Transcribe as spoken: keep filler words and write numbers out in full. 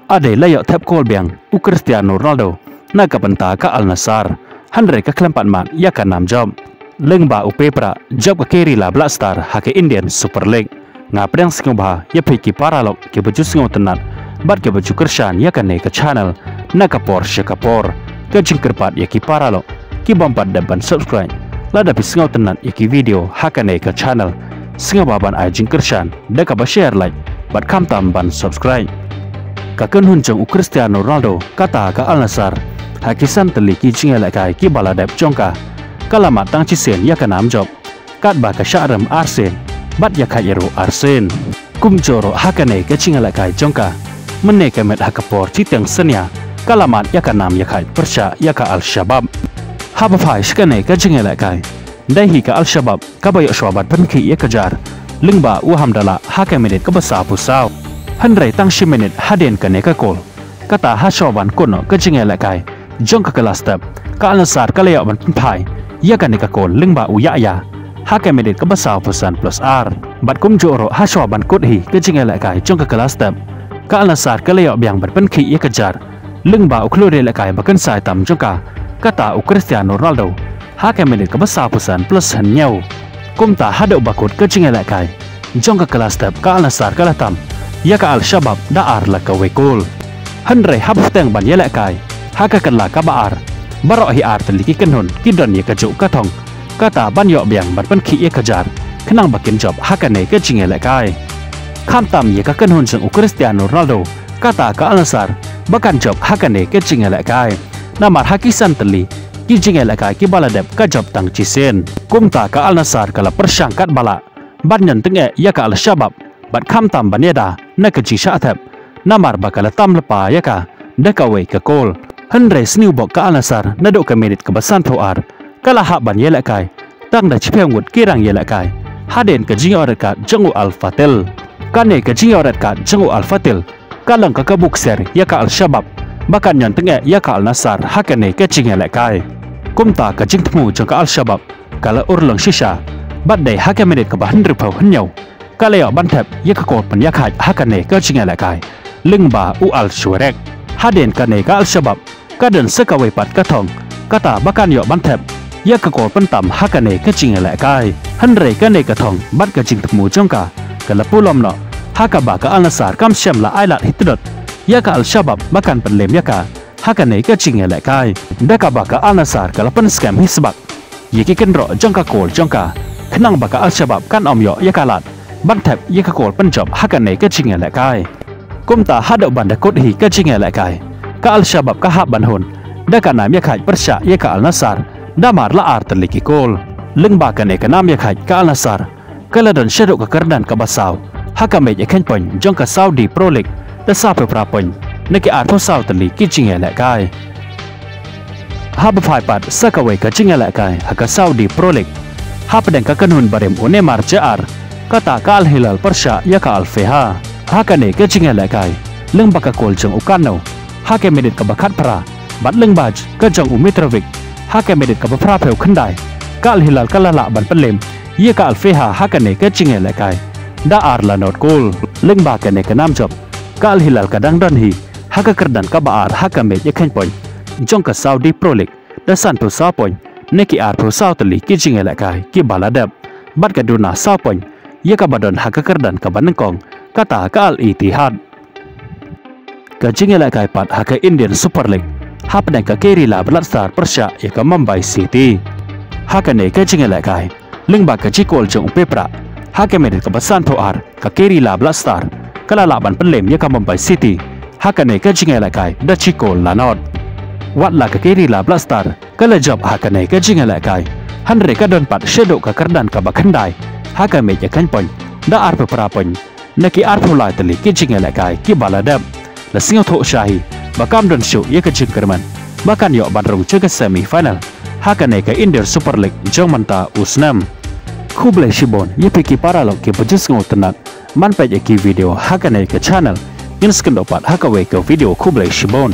Hadien la ïoh thep kol biang u Cristiano Ronaldo na ka bynta ka Al Nassr, hynrei ka khlem pat mad ïa ka nam jop. Lyngba u Pepe jop ka Kyrgyz Black Star ha ka Indian Super League. Nga pdiang sngewbha ïa phi ki paralok kiba ju sngewtynnat bad kiba ju kyrshan ïa kane ka channel na ka por sha ka por. Ka jingkyrpad ïa ki paralok kibym pat dep ban subscribe, lada phi sngewtynnat ïa ki video ha kane ka channel, sngewbha ban ai jingkyrshan da kaba share, like bad khamtam ban subscribe. Ka kynhun jong u Cristiano Ronaldo kata ka Al Nassr, ha ki san tylli ki jingïalehkai kiba la dep jong ka, ka la mad tang shisien ïa ka nam jop, katba ka shah rem arsien bad ïakhaid ruh arsien. Kumjuh ruh ha kane ka jingïalehkai jong ka, mynne ka miet ha ka por shiteng synñia, ka la mad ïa ka nam ïakhaid pyrshah ïa ka Al Shabab. Haba phai sha kane ka jingïalehkai, dei hi ka Al Shabab kaba ïoh shuwa ban pynkhih ïa ka jar lyngba u Hamdallah ha ka minit kaba sawphew saw. Hynrei tang shi minit hadien kane ka kol, kata ha shuwa ban kut noh ka jingïalehkai jong ka kylla step, ka Al Nassr ka la ïoh ban pynphai ïa kane ka kol lyngba u Yahya ha ka minit kaba sawphew san plus ar. Bad kumjuh ruh ha shuwa ban kut hi ka jingïalehkai jong ka kylla step, ka Al Nassr ka la ïoh biang ban pynkhih ïa ka jar lyngba u khlur ïalehkai ba kynsai tam jong ka, kata u Cristiano Ronaldo ha ka minit kaba sawphew san plus hynñiew. Kumta haduh ba kut ka jingïalehkai jong ka kylla step, ka Al Nassr ka la tam ïa ka Al Shabab da ar la kawei kol. Hynrei haba pteng ban ïalehkai ha ka kylla kaba ar, baroh hi ar tylli ki kynhun ki don ïa kajuh ka thong, kata ban ïoh biang ban pynkhih ïa ka jar khnang ba kin jop ha kane ka jingïalehkai. Khamtam ïa ka kynhun jong u Cristiano Ronaldo, kata ka Al Nassr, ba kan jop ha kane ka jingïalehkai. Namar ha ki san tylli ki jingïalehkai kiba la dep ka jop tang shisien. Kumta ka Al Nassr ka la pyrshang katba lah ban ñion tyngeh ïa ka Al Shabab bad khamtam ban ïada na ka jingshah thep, namar ba ka la tam lypa ïa ka da kawei ka kol. Hynrei sniew bok ka Al Nassr, naduh ka minit kaba sanphew ar ka la hap ban ïalehkai tang da shiphew ngut ki rang ïalehkai hadien ka jingïoh red card jong u Al Fatih. Kane ka jingïoh red card jong u Al Fatih ka long ka kabu ksiar ïa ka Al Shabab ba kan ñion tyngeh ïa ka Al Nassr ha kane ka jingïalehkai. Kumta ka jingthmu jong ka Al Shabab ka la urlong shisha, bad dei ha ka minit kaba hynriewphew hynñiew ka la ïoh ban thep ïa ka kol pynïakhaid ha kane ka jingïalehkai lyngba u Al Shuwairek. Hadien kane ka Al Shabab ka don sa kawei pat ka thong, kata ba kan ïoh ban thep ïa ka kol pyntam ha kane ka jingïalehkai. Hynrei kane ka thong bad ka jingthmu jong ka ka la pulom noh, ha kaba ka Al Nassr kam shym la ai lad hi tdot ïa ka Al Shabab ba kan pynlem ïa ka ha kane ka jingïalehkai, da kaba ka Al Nassr ka la pynskhem hi sbak ïa ki kynroh jong ka kol jong ka, khnang ba ka Al Shabab kan ym ïoh ïa ka lad ban thep ïa ka kol pynjop ha kane ka jingïalehkai. Kumta haduh ban da kut hi ka jingïalehkai, ka Al Shabab ka hap ban hun da ka nam ïakhaid pyrshah ïa ka Al Nassr da mar la ar tylli ki kol. Lyngba kane ka nam ïakhaid, ka Al Nassr ka la don shaduh ka kyrdan kaba saw ha ka mej ïakheiñ point jong ka Saudi Pro League da sawphew phra point na ki arphew saw tylli ki jingïalehkai. Haba phai pat sa kawei ka jingïalehkai ha ka Saudi Pro League, hapdeng ka kynhun barim u Neymar Jr, kata ka Al Hilal pyrshah ïa ka Al Feiha. Ha kane ka jingïalehkai, lyngba ka kol jong u Kanu ha ka minit kaba khatphra bad lyngba ka jong u Mitrovic ha ka minit kaba phraphew khyndai, ka Al Hilal ka la lah ban pynlem ïa ka Al Feiha ha kane ka jingïalehkai da ar la not kol. Lyngba kane ka nam jop, ka Al Hilal ka dang don hi ha ka kyrdan kaba ar ha ka mej ïakheiñ point jong ka Saudi Pro League da sanphew saw point na ki arphew saw tylli ki jingïalehkai kiba la dep, bad ka duna saw point ïa kaba don ha ka kyrdan kaba nyngkong, kata ka Al Ittihad. Ka jingïalehkai pat ha ka Indian Super League, hapdeng ka Kerala Black Star pyrshah ïa ka Mumbai City. Ha kane ka jingïalehkai, lyngba ka jingkol jong u Pepe ha ka minit kaba sanphew ar, ka Kerala Black Star ka la lah ban pynlem ïa ka Mumbai City ha kane ka jingïalehkai da shi kol la not. Wat la ka Kerala Black Star ka la jop ha kane ka jingïalehkai, hynrei ka don pat shaduh ka kyrdan kaba khyndai ha ka mej ïakheiñ point da arphew phra point na ki arphew lai tylli ki jingïalehkai kiba la dep. La sngewthuh sha hi ba kam don shuh ïa ka jingkyrmen ba kan ïoh ban rung sha ka semi final ha kane ka Indian Super League jong mynta u snem. Khublei shibun ïa phi ki paralok kiba ju sngewtynnat ban peit ïa ki video ha kane ka channel. Ngin sa ïakynduh pat ha kawei ka video. Khublei shibun.